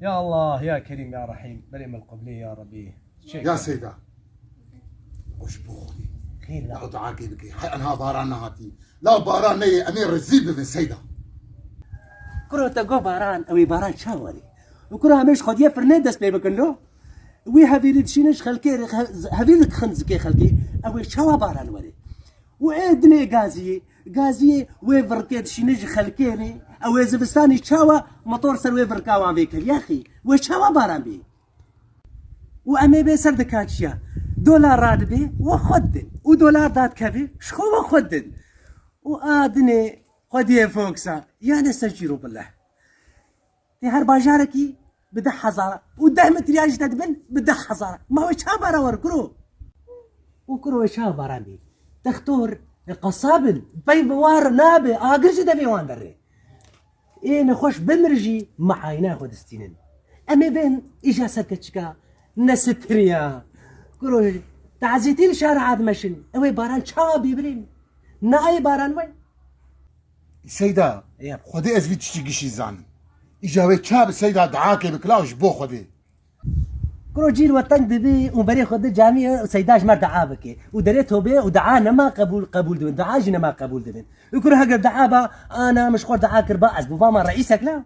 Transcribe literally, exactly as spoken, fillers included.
Ya Allah, ya Kerîm, ya Rehîm, berê me li qiblê, ya Rebî. Çek. Ya Seyda. Xweş bo Xwedê. Xêr la. La duakê bike. Hey, enha baran nehatî. La baran neyê, em ê rezîl bibin Seyda. Kuro te go baran, ew ê baran çawa rê? Û kuro hemêş xwediyê firnê dest pê bikin lo. Wî hevîrî dişîne ji xelkê rê, he-, hevîr dixin zikê xelkê. Ew ê çawa baran were? Û ê dinê gaziyê, gaziyê wê virkê dişîne ji xelkê rê. Ew ê zivistanî çawa motor ser wê virka wan vê ker? Yaxî, wê çawa baran bê? Û em ê bê ser dikaçiya. Dolar radibê, we xwe didin. Û dolar dadkevê, ji xwe we xwe didin. Û a dinê xwediyê foksa, yani secîro bileh. Tê her bajarekî bi deh hezar û deh metriya jî te dibin bi deh hezar. Ma wê çawa bara wer kuro? Û kuro wê çawa baran bî? Textor, e, qesabin, pey bi war nabe, agir ji devê wan derê. Ê nexweş bimir jî meayna xwe distînin. Em ê bên îja serkeçika nesitiriya. Kuro tazîtî li şara dimeşin. Ew ê baran çawa bî birîn? Nayê baran we? Seyda, Ya. Xwedê ez vî tiştî gişî zanim. Îja wê çawa bi Seyda duakê bikila ji bo Xwedê. Kuro cîr we teng dibî û berê xwe di camî û Seyda ji me dua bike. Û derê tobê û dua nema qebûl, qebûl dibin. Dua jî nema qebûl dibin. Û kuro heger dua ba, ana min ji xwe dua kir ba, ez bûvama reîsek la.